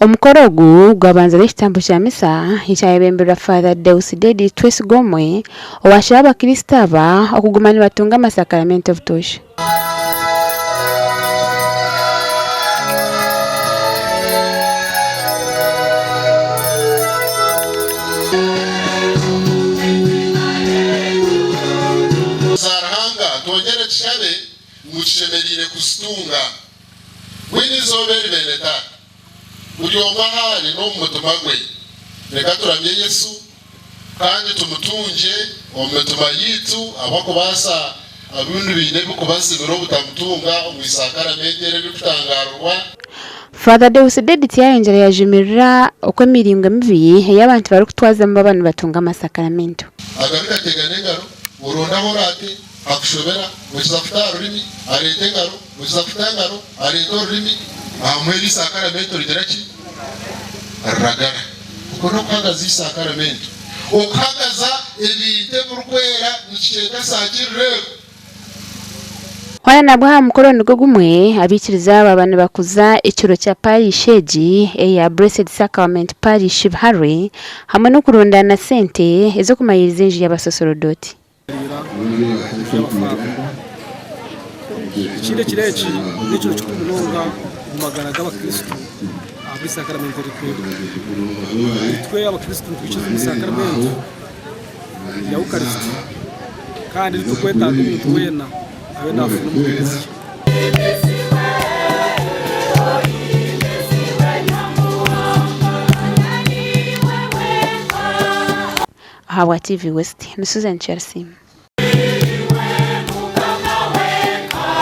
Omukoro ogu gwabanza n'ekitambo kya misa ekyayebemberwa Father Deusdedit Twesigomwe owashaba abakristo aba okuguma nibatunga amasakaramento obutoosha. Za Ruhanga twongyere tushabe ngu tushemereire kuzitunga. Mbwenu eizooba eri beene Taata, buri omwe ahu ari n'omu mutima gwe, reka turamye Yesu kandi tumutungye omu mitima yaitu ahabw'okubaasa abundi baine ebirikubazibira obutamutunga omu isakaramenti eri eririkutangaarirwa. Father Deusdedit yayongyera yajumirira oku emiringo emibi ei abantu barikutwazamu baaba nibatunga amasakaramento. Agaruka ateegana engaro, oronde ahu oraate, akushobera, okiza kuta aha rurimi, areeta engaro, okiza kuta engaro, areeta orurimi, aha muheru eisakaramento rigira ki? Riragara. Okwo n'okuhagaza eisakaramento. Okuhagaza ebintu ebirikwera nikikyeta saakirira ego. Hoona nabwo aha mukoro nigwo gumwe, abaikiriza aba baaba nibakuza ekiro kya Parish egi eya Blessed Sacrament Parish Biharwe hamwe n'okurundaana sente ez'okumayiriza enju y'abasosorodoti. Ekindi ekiro eki n'ekiro kikuru munonga omu magara g'abakristo ahabw'eisakaramento erikwera. Itwe abakristo nitwikiriza omu isakaramento rya Ukarisiti kandi titurikwetaaga omuntu weena abe naafuna omu Klezia. Ahabwa TV West, ni Susan Chelsea.